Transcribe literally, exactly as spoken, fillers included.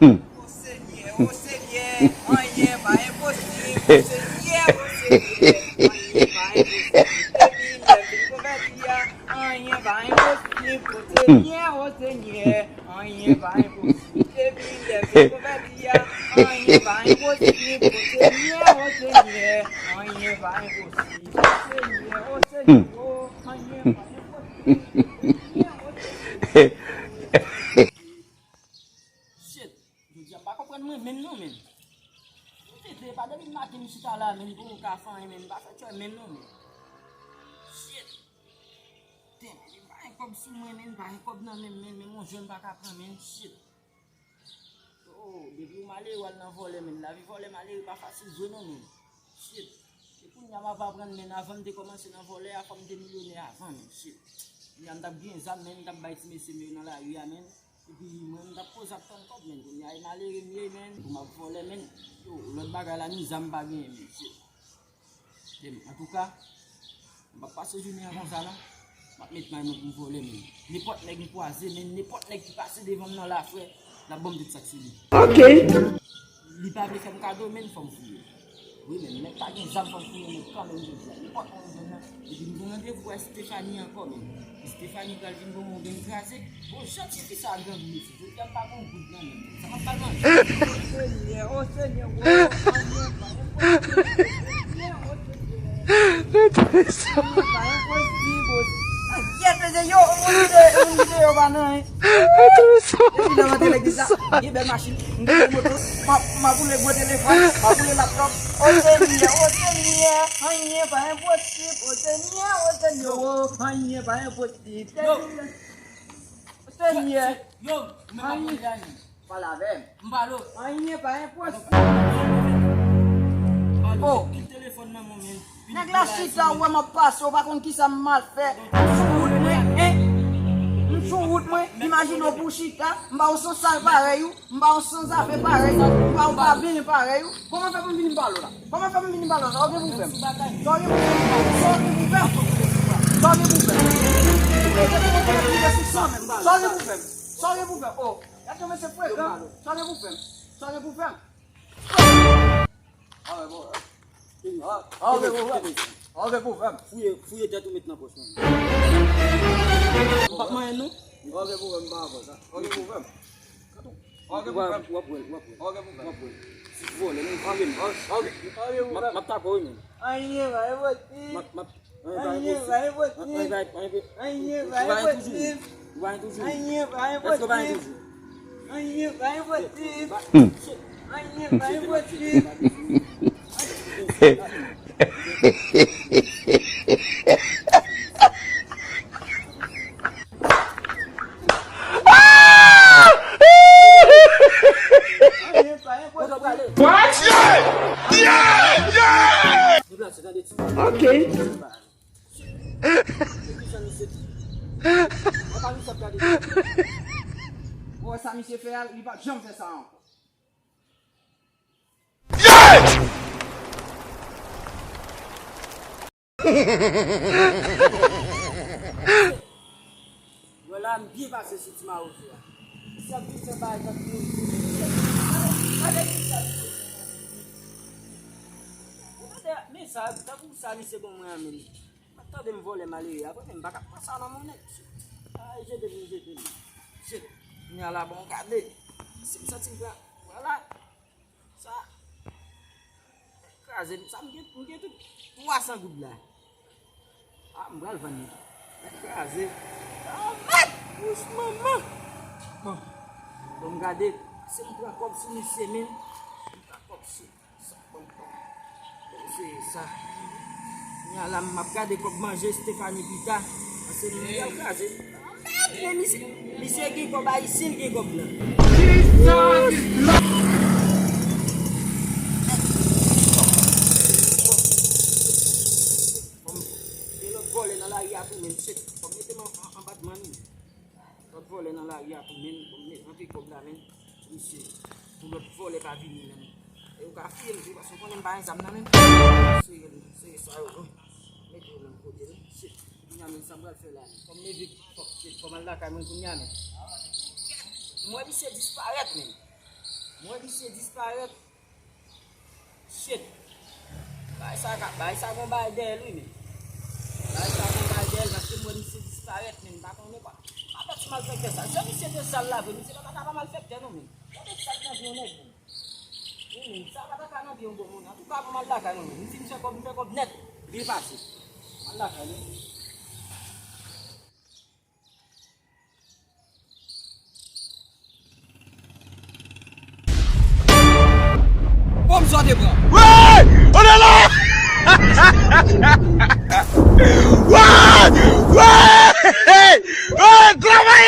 O Senyè, o Senyè, anyen pa enposib. O Senyè, o Senyè, anyen pa enposib. Depi m leve m konvèti a, anyen pa enposib. O Senyè, o Senyè, anyen pa enposib. Depi m leve m konvèti a, anyen pa enposib. O Senyè, o Senyè, anyen pa enposib. O Senyè, o Senyè, o, anyen pa enposib. O Senyè, o Senyè. Shit. Jodi a m pa konprann mwen menm non, menm. M tete, pa depi maten m chita la, menm, pou m ka fè anyen, menm, m pa fè tchòy menm non, menm. Shit. Damn, menm, pa gen kòb sou mwen, menm, pa gen kòb nan menm, menm, menm yon jwè m pa ka pran, menm. Shit. Oh, depi w malere, w al nan vòlè, menm. Lavi vòlè malere pa fasil vre non, menm. Shit. E kounye a m ap aprann, menm, avan m te kòmanse nan vòlè a, fò m te milyonè avan, menm. Shit. Kounye a m t ap gen zam, menm, m t ap bay ti mesye m yo nan lari a, menm. Epi mwen, m t ap poze ap tann kòb, menm. Kounye a, e malere m ye, menm. Pou m ap vòlè, menm. Yo, lòt bagay la, ni zam m pa genyen, menm. Shit. Menm, antouka, m p ap pase jounen an konsa, non. M ap met may mwen pou m vòlè, menm. Nenpòt nèg m kwaze, menm, nenpòt nèg ki pase devan m nan la, frè, l ap ban m tout sa k sou li. Ok. Li pa vle fè m kado, menm, fò m fouye. Wi, menm, nèg pa gen zam, fò m fouye nèg kanmenm jodi a. Nenpòt moun m jwenn nan. Epi m gen randevou ak Stephanie ankò, menm. Stephanie pral vin ban mwen yon grenn kraze. Bon, jan tifi sa a grangou, mesye. Jodi a m pa gen yon goud nan men m. Sa m ap ba l manje. O Senyè, o Senyè, o, anyen pa enposib. O Senyè, o Senyè. Anyen pa enposib, o. Akyèt, mesye, yo, moun ki te, moun ki te yo pa nan, hein. Depi lè m antre legliz la, m gen bèl machin, m gen bèl moto, m ap, m ap woule gwo telefòn, m ap woule laptòp. O Senyè, o Senyè, anyen pa enposib. O Senyè, o Senyè, o, anyen pa enposib. Yo. O Senyè. Yo, yo, ou menm ap anyen. Pale avè m. M pale w. Anyen pa enposib. Oh. Kit telefòn nan men w, men. Nèg la chita, ou wè m ap pase, ou pa konn kisa m mal fè. M sou wout mwen, hein? M sou wout mwen, imajine w pou w chita, m pa yon sansal parèy ou, m pa yon sanzafè parèy ou, m pa yon pa benyen parèy ou. Kòman fè pou m vini m pale w la? Kòman fè pou m vini m pale w la? Sa w gen pou fè m? Sa w gen pou fè m? Sa w gen pou fè m? Sa w gen pou fè m? Sa w gen pou fè m? Sa w gen pou fè m? Oh, gade yon mesye frekan. Sa w gen pou fè m? Sa w gen pou fè m? Ah, bon. Ah, ok, bon, bon. Ah, ok, bon, bon. Fouye, fouye tèt ou met nan pòch mwen. M p ap manyen nou. Ok, bon, bon, m pa pran sa. Ok, bon, bon. Ok, bon, bon. W ap wè l, w ap wè l. Ok, bon, bon. W ap wè l. Si vòlè, men fouye m. Ok, ok, bon. M ap, m ap tape w, men. Anyen pa enposib. M ap, m ap Anyen pa enposib. Anyen pa enposib. Anyen pa enposib. Anyen pa enposib. Anyen pa enposib. Anyen pa enposib. Anyen pa enposib. What? Yeah! Yeah! Yeah! Ok. Ou wè sa misye fè a, li p ap janm fè sa ankò. Wè la, m byen pase sou ti mawozo a. Misye ap vin fè bagay tankou moun. Gade misye ap vin fè. Ou tande, men sa, tankou sa misye ban mwen an menm. M ap tande m vòlè malere, apre men m pa ka pran sa nan men nèg. Ay, jete m, jete m. Jete. Kounye a la, bon, gade. Si m santi m pran, vwala. Sa. Kraze m, sa m gen, m gen tout twa san goud la. Ah, m pral vann li. Mèt kraze. Ah, mèt! Wouch, manman! Bon. Bon, m gade. Si m pran kòb sou misye, men. M pran kòb sou. Sa, bon, bon. Bon, se sa. Kounye a la, m ap gade kòb manje Stephanie pita. Paske m pral kraze. Men misye, misye gen kòb ayisyen, l gen kòb blan. Bon, gen lòt vòlè nan lari a tou, men shit. Fò m mete m an, an, anba dman wi. Lòt vòlè nan lari a tou, men, bon, men, rantre kòb la, men. Misye, pou lòt vòlè pa vini, men. E yo ka fouye m tou, paske w konnen m pa gen zam nan, men. Sere, sere sa yo, non. Mete yo menm kote, non. Shit. Kounye a, men, sa m pral fè la, men. Fò m leve, fò, shit, fò m al lakay mwen kounye a, men. M wè misye disparèt, men. M wè misye disparèt. Shit. Bagay sa ka, bagay sa gon bagay dèyè l wi, men. Bagay sa gon bagay dèyè l, paske m wè misye disparèt, men m pa konnen pa. M pa pè ti malfektè sa. Se misye te sal la vre, misye pa ta ka pa malfektè non, men. Gade sa k nan vye nèg, men. Wi, men, sa pa ta ka nan vye yon bon moun. Antouka, bon, m al lakay nou, men. M di m fè kòb, m fè kòb nèt. Byen pase. M al lakay nou. Pòm sa w te pran. Wey! On est là! Wey! Wey! Wey! Travay